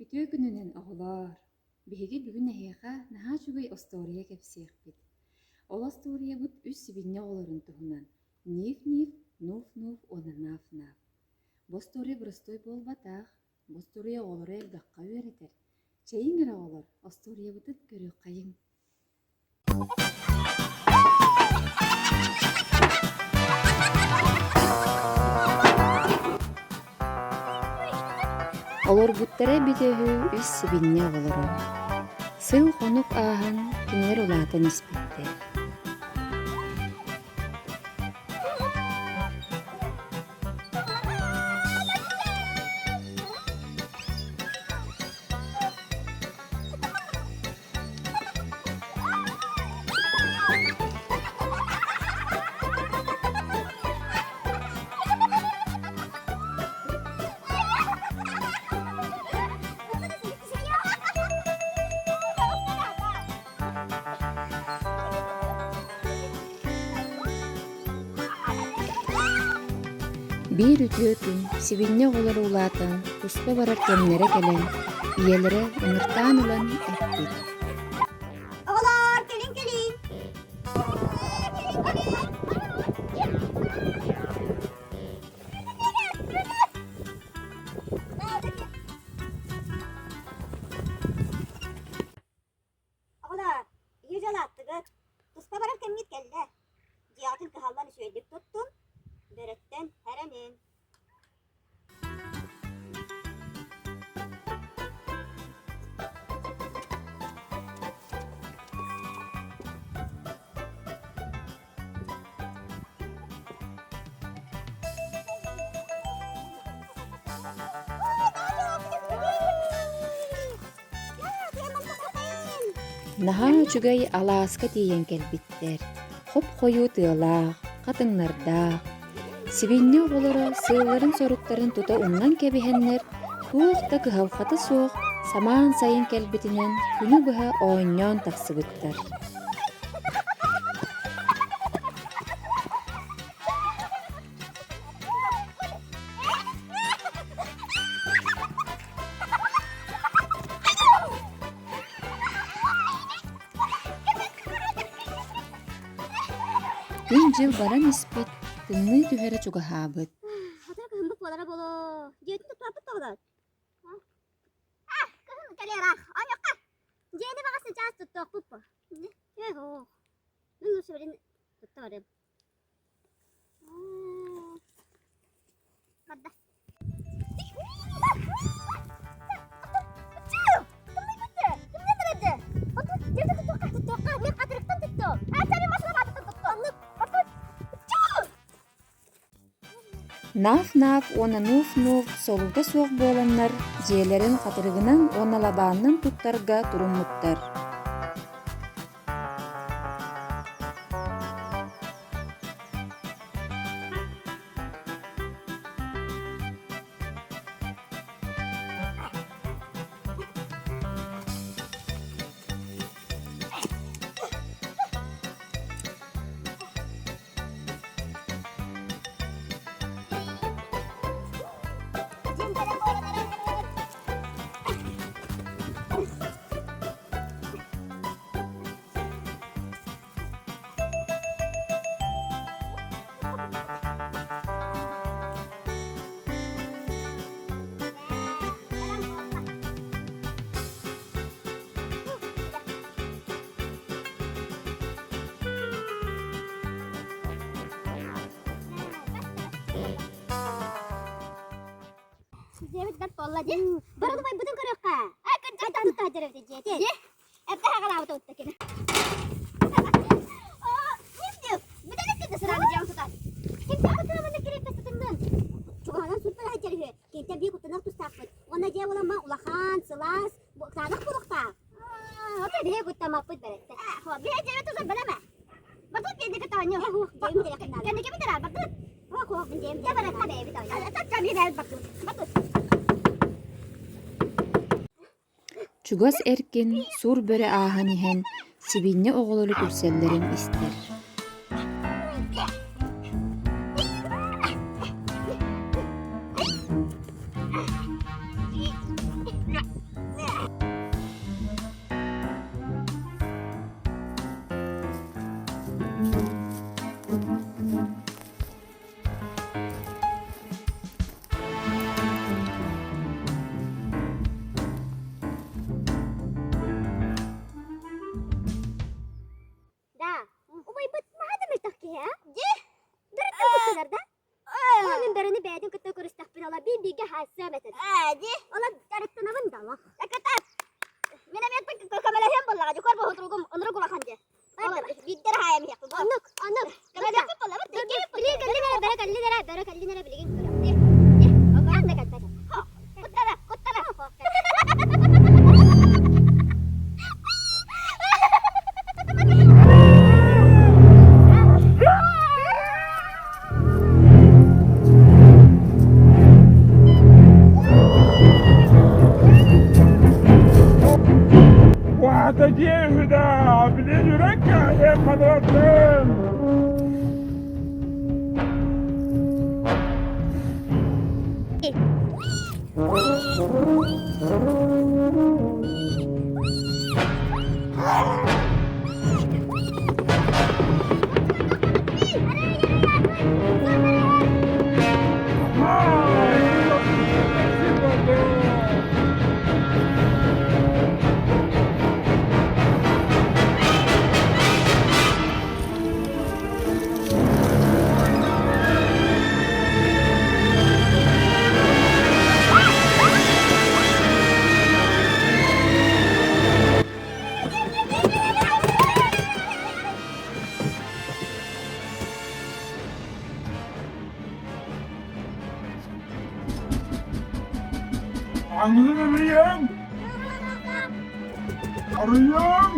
Үтүө күнүнэн, оҕолоор! Биһиги бүгүн эһиэхэ наһаа үчүгэй остуоруйа кэпсиэхпит. Ол остуоруйабыт үс сибинньэ оҕолорун туһунан Ниф-Ниф, Нуф-Нуф уонна Наф-Наф. Бу остуоруйа боростуой буолбатах, бу остуоруйа оҕолору элбэххэ үөрэтэр. Чэйиҥ эрэ оҕолор, остуоруйабытын көрүөххэйиҥ. Олорбуттара эбитэ үһү үс сибинньэ оҕолоро. Сыл-хонук ааһан кинилэр улаатан испиттэр. Биир үтүө күн сибинньэ оҕолоро улаатан, туспа барар кэмнэрэ кэлэн, ийэлэрэ ыҥыртаан ылан эппит: Оҕолоор, кэлиҥ кэлиҥ! Оҕолоор, ийэ дьалааттыгыт, туспа барар кэмҥит кэллэ. Дьиэҕитин кыһаллан үчүгэйдик туттун, бөрөттөн эрэнин. Наһаа үчүгэй алааска тиийэн кэлбиттэр. Хоп-хойуу тыалаах, хатыҥнардаах, Сибинньэ оҕолоро сыалларын-соруктарын тута умнан кэбиһэннэр, туох да кыһалҕата суох самаан сайын кэлбитинэн күнү быһа оонньоон тахсыбыттар. Күн-дьыл баран испит, тымныы түһэрэ чугаһаабыт. Хатыр кыһыммыт буолара буолуо. Дьиэтин туттарбыт тоҕолор. А, кыһын кэлиэраах. Оонньуохха. Дьиэни баҕас чаас туттуохпут бу. Ээ, ох. Мин лучше билин тутта барыам. Барда. Наф-наф уонна нуф-нуф солуута суох буоланнар дьиэлэрин хатырыгынан уонна лабаанынан туттарга туруммуттар. Дьиэбит бэрт буолла дии. Бары убайбытын көрүөххэ. Айтан тутта эбит дьиэтин. Эрдэ хаҕалаабыта утта кини. Кентэн биир куттанар тустаахпыт. Уонна дьиэ буламма улахан, сылаас, кытаанах буолуохтаах. Ото биһи куттаммаппыт бэрэттэ. Биһи дьиэбит тусар бэлэмэ. Бардыт кэнники тоонньу. Кэнники бүтэрэ бардыт. Дьэ баратта бэйэбит оонньуу. Тачча биһи бардыт. Бардыт. Чугас эркин сур бөрө ааһан иһэн сибиинньэ оҕолору күлсэллэрин истэр. Мин бииргэ хаайсыам этэ. Ээ, дии. Онон дьарыктанабын да олох. Кытаат. Мин эмиэ көмөлөһүөм буоллаҕа. Дьукар боһутуругум онурук улахан дьэ. Биирдэр хаайам иһиэхпин. Оннук, оннук. Көмөлөһүөхпүт буоллабыт. Билигин кэллин эрэ, бөрө кэллин эрэ, бөрө кэллин эрэ билигин көрүөхтүө. Дьэ, да кэлбэтэ. Куттана, куттана. وهتجيهنا بنرجع يا حضرتين. Аңгылын Арыйан!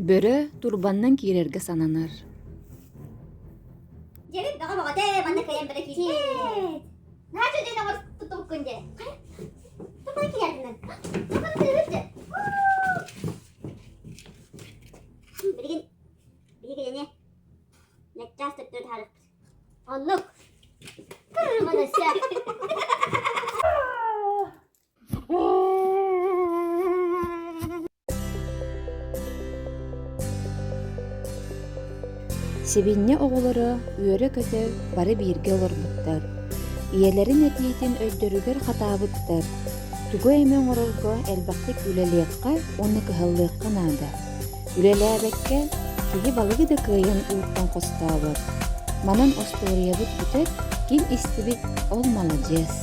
Бөрө турбаннан киирэргэ сананар. Дьэбит бөҕө бөҕөтө манна кыайан бара киирбит. Наһаа үчүгэй оҥор туттубуккун дьэ. Туппана киирэргинэн. Туппана тыырыт дьэ. Билигин биһиги кинини начаас төттөрү таһаарыахпыт. Оннук. Кырманася. Сибинньэ оҕолоро үөрэ-көтө бары бииргэ олорбуттар, ийэлэрин этиитин өйдөрүгэр хатаабыттар, тугу эмэ оҥорорго элбэхтик үлэлиэххэ уонна кыһаллыахха наада. Үлэлээбэккэ киһи балыгы да кыайан ууттан хостообот. Манан остуоруйабыт бүтэр, ким истибит ол маладьыас.